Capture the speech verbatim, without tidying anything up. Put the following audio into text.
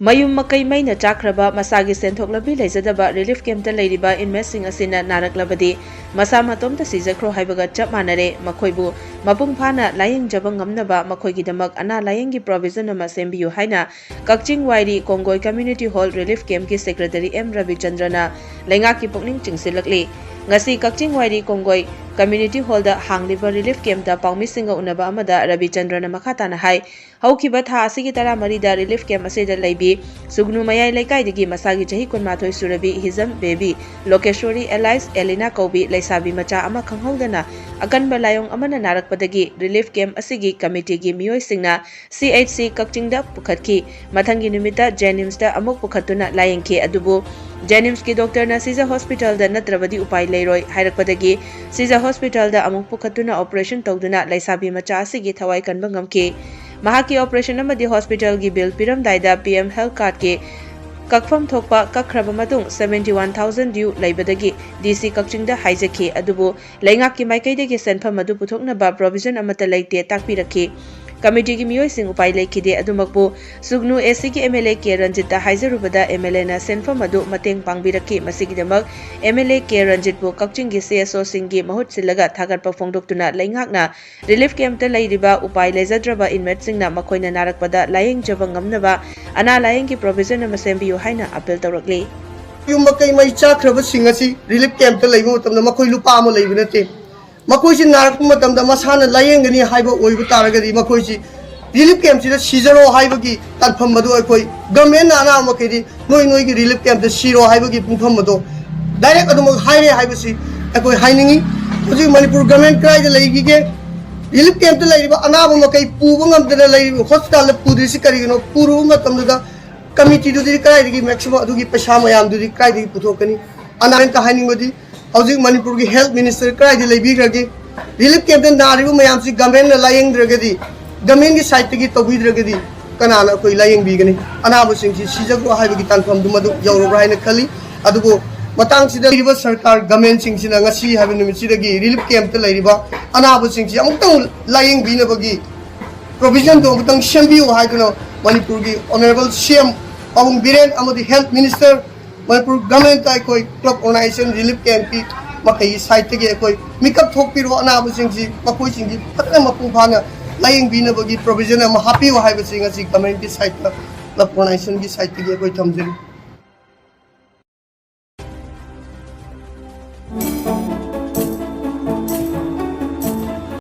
ꯃꯌꯨꯝ ꯃꯀꯩ ꯃꯩꯅ ꯆꯥꯛꯈ꯭ꯔꯕ, ꯃꯁꯥꯒꯤ ꯁꯦꯟꯊꯣꯛ ꯂꯝꯕꯤ ꯂꯩꯖꯗꯕ ꯔꯤꯂꯤꯐ ꯀꯦꯝꯞꯇ ꯂꯩꯔꯤꯕ ꯏꯟꯃꯦꯠꯁꯤꯡ ꯑꯁꯤꯅ ꯅꯥꯔꯛꯂꯕꯗꯤ ꯃꯁꯥ ꯃꯇꯣꯝꯇ ꯁꯤꯖꯈ꯭ꯔꯣ ꯍꯥꯏꯕꯒ ꯆꯞ ꯃꯥꯟꯅꯔꯦ꯫ ꯃꯈꯣꯏꯕꯨ ꯃꯄꯨꯡ ꯐꯥꯅ ꯂꯥꯌꯦꯡꯖꯕ ꯉꯝꯅꯕ ꯃꯈꯣꯏꯒꯤꯗꯃꯛ ꯑꯅꯥ ꯂꯥꯌꯦꯡꯒꯤ ꯄ꯭ꯔꯣꯚꯤꯖꯟ ꯑꯃ ꯁꯦꯝꯕꯤꯌꯨ ꯍꯥꯏꯅ ꯀꯛꯆꯤꯡ ꯋꯥꯏꯔꯤ ꯀꯣꯡꯒꯣꯏ ꯀꯝꯃ꯭ꯌꯨꯅꯤꯇꯤ ꯍꯣꯜ ꯔꯤꯂꯤꯐ ꯀꯦꯝꯞꯀꯤ ꯁꯦꯀ꯭ꯔꯦꯇꯔꯤ ꯑꯦꯝ ꯔꯕꯤꯆꯟꯗ꯭ꯔꯅ ꯂꯩꯉꯥꯛꯀꯤ ꯄꯨꯛꯅꯤꯡ ꯆꯤꯡꯁꯤꯜꯂꯛꯂꯤ꯫ ꯉꯁꯤ ꯀꯛꯆꯤꯡ ꯋꯥꯏꯔꯤ ꯀꯣꯡꯒꯣꯏ ꯀꯝꯃ꯭ꯌꯨꯅꯤꯇꯤ ꯍꯣꯜꯗ ꯍꯥꯡꯂꯤꯕ ꯔꯤꯂꯤꯐ ꯀꯦꯝꯞꯇ ꯄꯥꯎꯃꯤꯁꯤꯡꯒ ꯎꯅꯕ ꯑꯃꯗ ꯔꯕꯤꯆꯟꯗ꯭ꯔꯅ ꯃꯈꯥ ꯇꯥꯅ ꯍꯥꯏ, ꯍꯧꯈꯤꯕ ꯊꯥ ꯑꯁꯤꯒꯤ ꯇꯔꯥꯃꯔꯤꯗ ꯔꯤꯂꯤꯐ ꯀꯦꯝꯞ ꯑꯁꯤꯗ ꯂꯩꯕꯤ ꯁꯨꯒꯅꯨ ꯃꯌꯥꯏ ꯂꯩꯀꯥꯏꯗꯒꯤ ꯃꯁꯥꯒꯤ ꯆꯍꯤ ꯀꯨꯟꯃꯥꯊꯣꯏ ꯁꯨꯔꯕꯤ ꯍꯤꯖꯝ ꯕꯦꯕꯤ ꯂꯣꯀꯦꯁꯣꯔꯤ ꯑꯦꯂꯥꯏꯁ ꯑꯦꯂꯤꯅꯥ ꯀꯧꯕꯤ ꯂꯩꯁꯥꯕꯤ ꯃꯆꯥ ꯑꯃ ꯈꯪꯍꯧꯗꯅ ꯑꯀꯟꯕ ꯂꯥꯏꯑꯣꯡ ꯑꯃꯅ ꯅꯥꯔꯛꯄꯗꯒꯤ ꯔꯤꯂꯤꯐ ꯀꯦꯝꯞ ꯑꯁꯤꯒꯤ ꯀꯃꯤꯇꯤꯒꯤ ꯃꯤꯑꯣꯏꯁꯤꯡꯅ ꯁꯤ ꯑꯩꯆ ꯁꯤ ꯀꯛꯆꯤꯡꯗ ꯄꯨꯈꯠꯈꯤ꯫ ꯃꯊꯪꯒꯤ ꯅꯨꯃꯤꯠꯇ ꯖꯦꯅꯤꯝꯁꯇ ꯑꯃꯨꯛ ꯄꯨꯈꯠꯇꯨꯅ ꯂꯥꯌꯦꯡꯈꯤ꯫ ꯑꯗꯨꯕꯨ ꯖꯦꯅꯤꯝꯁꯀꯤ ꯗꯣꯛꯇꯔꯅ ꯁꯤꯖ ꯍꯣꯁꯄꯤꯇꯥꯜꯗ ꯅꯠꯇ꯭ꯔꯕꯗꯤ ꯎꯄꯥꯏ ꯂꯩꯔꯣꯏ ꯍꯥꯏꯔꯛꯄꯗꯒꯤ ꯁꯤꯖ ꯍꯣꯁꯄꯤꯇꯥꯜꯗ ꯑꯃꯨꯛ ꯄꯨꯈꯠꯇꯨꯅ ꯑꯣꯄꯔꯦꯁꯟ ꯇꯧꯗꯨꯅ ꯂꯩꯁꯥꯕꯤ ꯃꯆꯥ ꯑꯁꯤꯒꯤ ꯊꯋꯥꯏ ꯀꯟꯕ ꯉꯝꯈꯤ꯫ ꯃꯍꯥꯛꯀꯤ ꯑꯣꯄꯔꯦꯁꯟ ꯑꯃꯗꯤ ꯍꯣꯁꯄꯤꯇꯥꯜꯒꯤ ꯕꯤꯜ ꯄꯤꯔꯝꯗꯥꯏꯗ ꯄꯤ ꯑꯦꯝ ꯍꯦꯜꯊ ꯀꯥꯔꯗꯀꯤ ꯀꯛꯐꯝ ꯊꯣꯛꯄ ꯀꯛꯈ꯭ꯔꯕ ꯃꯇꯨꯡ seventy one thousand due ꯂꯩꯕꯗꯒꯤ ꯗꯤ ꯁꯤ ꯀꯛꯆꯤꯡꯗ ꯍꯥꯏꯖꯈꯤ꯫ ꯑꯗꯨꯕꯨ ꯂꯩꯉꯥꯛꯀꯤ ꯃꯥꯏꯀꯩꯗꯒꯤ ꯁꯦꯟꯐꯝ ꯑꯗꯨ ꯄꯨꯊꯣꯛꯅꯕ ꯄ꯭ꯔꯣꯚꯤꯖꯟ ꯑꯃꯠꯇ ꯂꯩꯇꯦ ꯇꯥꯛꯄꯤꯔꯛꯈꯤ꯫ ꯀꯃꯤꯇꯤꯒꯤ ꯃꯤꯑꯣꯏꯁꯤꯡ ꯎꯄꯥꯏ ꯂꯩꯈꯤꯗꯦ꯫ ꯑꯗꯨꯃꯛꯄꯨ ꯁꯨꯒꯅꯨ ꯑꯦ ꯁꯤꯒꯤ ꯑꯦꯝ ꯑꯦꯜ ꯑꯦ ꯀꯦ ꯔꯟꯖꯤꯠꯇ ꯍꯥꯏꯖꯔꯨꯕꯗ ꯑꯦꯝ ꯑꯦꯜ ꯑꯦꯅ ꯁꯦꯟꯐꯝ ꯑꯗꯨ ꯃꯇꯦꯡ ꯄꯥꯡꯕꯤꯔꯛꯈꯤ꯫ ꯃꯁꯤꯒꯤꯗꯃꯛ ꯑꯦꯝ ꯑꯦꯜ ꯑꯦ ꯀꯦ ꯔꯟꯖꯤꯠꯄꯨ ꯀꯛꯆꯤꯡꯒꯤ ꯁꯤ ꯑꯦꯁ ꯑꯣꯁꯤꯡꯒꯤ ꯃꯍꯨꯠ ꯁꯤꯜꯂꯒ ꯊꯥꯒꯠꯄ ꯐꯣꯡꯗꯣꯛꯇꯨꯅ ꯂꯩꯉꯥꯛꯅ ꯔꯤꯂꯤꯐ ꯀꯦꯝꯞꯇ ꯂꯩꯔꯤꯕ ꯎꯄꯥꯏ ꯂꯩꯖꯗ꯭ꯔꯕ ꯏꯟꯃꯦꯠꯁꯤꯡꯅ ꯃꯈꯣꯏꯅ ꯅꯥꯔꯛꯄꯗ ꯂꯥꯌꯦꯡꯖꯕ ꯉꯝꯅꯕ ꯑꯅꯥ ꯂꯥꯌꯦꯡꯒꯤ ꯄ꯭ꯔꯣꯚꯤꯖꯟ ꯑꯃ ꯁꯦꯝꯕꯤꯌꯨ ꯍꯥꯏꯅ ꯑꯄꯤꯜ ꯇꯧꯔꯛꯂꯤ꯫ ꯌꯨꯝ ꯃꯀꯩ ꯃꯩ ꯆꯥꯛꯈ꯭ꯔꯕꯁꯤꯡ ꯑꯁꯤ ꯔꯤꯂꯤꯐ ꯀꯦꯝꯞꯇ ꯂꯩꯕ ꯃꯇꯝꯗ ꯃꯈꯣꯏ ꯂꯨꯄꯥ ꯑꯃ ꯂꯩꯕ ꯅꯠꯇꯦ꯫ ꯃꯈꯣꯏꯁꯤ ꯅꯥꯔꯛꯄ ꯃꯇꯝꯗ ꯃꯁꯥꯅ ꯂꯥꯌꯦꯡꯒꯅꯤ ꯍꯥꯏꯕ ꯑꯣꯏꯕ ꯇꯥꯔꯒꯗꯤ ꯃꯈꯣꯏꯁꯤ ꯔꯤꯂꯤꯐ ꯀꯦꯝꯞꯁꯤꯗ ꯁꯤꯖꯔꯣ ꯍꯥꯏꯕꯒꯤ ꯇꯥꯟꯐꯝ ꯑꯗꯨ ꯑꯩꯈꯣꯏ ꯒꯃꯦꯟꯅ ꯑꯅꯥꯕ ꯃꯈꯩꯗꯤ ꯅꯣꯏ ꯅꯣꯏꯒꯤ ꯔꯤꯂꯤꯐ ꯀꯦꯝꯞꯇ ꯁꯤꯔꯣ ꯍꯥꯏꯕꯒꯤ ꯄꯨꯡꯐꯝ ꯑꯗꯣ ꯗꯥꯏꯔꯦꯛ ꯑꯗꯨꯃꯛ ꯍꯥꯏꯔꯦ ꯍꯥꯏꯕꯁꯤ ꯑꯩꯈꯣꯏ ꯍꯥꯏꯅꯤꯡꯉꯤ꯫ ꯍꯧꯖꯤꯛ ꯃꯅꯤꯄꯨꯔ ꯒꯃꯦꯟ ꯀꯗꯥꯏꯗ ꯂꯩꯈꯤꯒꯦ? ꯔꯤꯂꯤꯐ ꯀꯦꯝꯞꯇ ꯂꯩꯔꯤꯕ ꯑꯅꯥꯕ ꯃꯈꯩ ꯄꯨꯕ ꯉꯝꯗꯅ ꯂꯩꯔꯤꯕ ꯍꯣꯁꯄꯤꯇꯥꯜꯗ ꯄꯨꯗ꯭ꯔꯤꯁꯤ ꯀꯔꯤꯒꯤꯅꯣ? ꯄꯨꯔꯨꯕ ꯃꯇꯝꯗꯨꯗ ꯀꯃꯤꯇꯤꯗꯨꯗꯤ ꯀꯗꯥꯏꯗꯒꯤ ꯃꯦꯛꯁꯤꯃꯝ ꯑꯗꯨꯒꯤ ꯄꯩꯁꯥ ꯃꯌꯥꯝꯗꯨꯗꯤ ꯀꯗꯥꯏꯗꯒꯤ ꯄꯨꯊꯣꯛꯀꯅꯤ? ꯑꯅꯥꯕ ꯍꯥꯏꯅꯤꯡꯕꯗꯤ ꯍꯧꯖꯤꯛ ꯃꯅꯤꯄꯨꯔꯒꯤ ꯍꯦꯜꯊ ꯃꯤꯅꯤꯁꯇꯔ ꯀꯗꯥꯏꯗ ꯂꯩꯕꯤꯈ꯭ꯔꯒꯦ? ꯔꯤꯂꯤꯐ ꯀꯦꯝꯞꯇ ꯅꯥꯔꯤꯕ ꯃꯌꯥꯝꯁꯤ ꯒꯃꯦꯟꯅ ꯂꯥꯌꯦꯡꯗ꯭ꯔꯒꯗꯤ, ꯒꯃꯦꯟꯒꯤ ꯁꯥꯏꯠꯇꯒꯤ ꯇꯧꯕꯤꯗ꯭ꯔꯒꯗꯤ ꯀꯅꯥꯅ ꯑꯩꯈꯣꯏ ꯂꯥꯌꯦꯡꯕꯤꯒꯅꯤ? ꯑꯅꯥꯕꯁꯤꯡꯁꯤ ꯁꯤꯖꯈ꯭ꯔꯣ ꯍꯥꯏꯕꯒꯤ ꯇꯥꯟꯐꯝꯗꯨ ꯃꯗꯨ ꯌꯧꯔꯕ꯭ꯔꯥ ꯍꯥꯏꯅ ꯈꯜꯂꯤ꯫ ꯑꯗꯨꯕꯨ ꯃꯇꯥꯡꯁꯤꯗ ꯂꯩꯔꯤꯕ ꯁꯔꯀꯥꯔ ꯒꯃꯦꯟꯁꯤꯡꯁꯤꯅ ꯉꯁꯤ ꯍꯥꯏꯕ ꯅꯨꯃꯤꯠꯁꯤꯗꯒꯤ ꯔꯤꯂꯤꯐ ꯀꯦꯝꯞꯇ ꯂꯩꯔꯤꯕ ꯑꯅꯥꯕꯁꯤꯡꯁꯤ ꯑꯃꯨꯛꯇꯪ ꯂꯥꯌꯦꯡꯕꯤꯅꯕꯒꯤ ꯄ꯭ꯔꯣꯕꯤꯖꯟꯗꯣ ꯑꯃꯨꯛꯇꯪ ꯁꯦꯝꯕꯤꯌꯨ ꯍꯥꯏꯗꯨꯅ ꯃꯅꯤꯄꯨꯔꯒꯤ ꯑꯣꯅꯔꯦꯕꯜ ꯁꯤ ꯑꯦꯝ ꯄꯥꯕꯨꯡ ꯕꯤꯔꯦꯟ ꯑꯃꯗꯤ ꯍꯦꯜꯊ ꯃꯤꯅꯤꯁꯇꯔ, ꯃꯅꯤꯄꯨꯔ ꯒꯃꯦꯟꯇ ꯑꯩꯈꯣꯏ ꯀ꯭ꯂꯕ ꯑꯣꯔꯒꯅꯥꯏꯖꯦꯁꯟ ꯔꯤꯂꯤꯐ ꯀꯦꯝꯞꯀꯤ ꯃꯈꯩꯒꯤ ꯁꯥꯏꯠꯇꯒꯤ ꯑꯩꯈꯣꯏ ꯃꯤꯀꯞ ꯊꯣꯛꯄꯤꯔꯣ, ꯑꯅꯥꯕꯁꯤꯡꯁꯤ ꯃꯈꯣꯏꯁꯤꯡꯁꯤ ꯐꯖꯅ ꯃꯄꯨꯡ ꯐꯥꯅ ꯂꯥꯌꯦꯡꯕꯤꯅꯕꯒꯤ ꯄ꯭ꯔꯣꯕꯤꯖꯟ ꯑꯃ ꯍꯥꯞꯄꯤꯌꯨ ꯍꯥꯏꯕꯁꯤ ꯉꯁꯤ ꯒꯃꯦꯟꯒꯤ ꯁꯥꯏꯠꯇ, ꯀ꯭ꯂꯕ ꯑꯣꯔꯒꯅꯥꯏꯖꯦꯁꯟꯒꯤ ꯁꯥꯏꯠꯇꯒꯤ ꯑꯩꯈꯣꯏ ꯊꯝꯖꯔꯤ꯫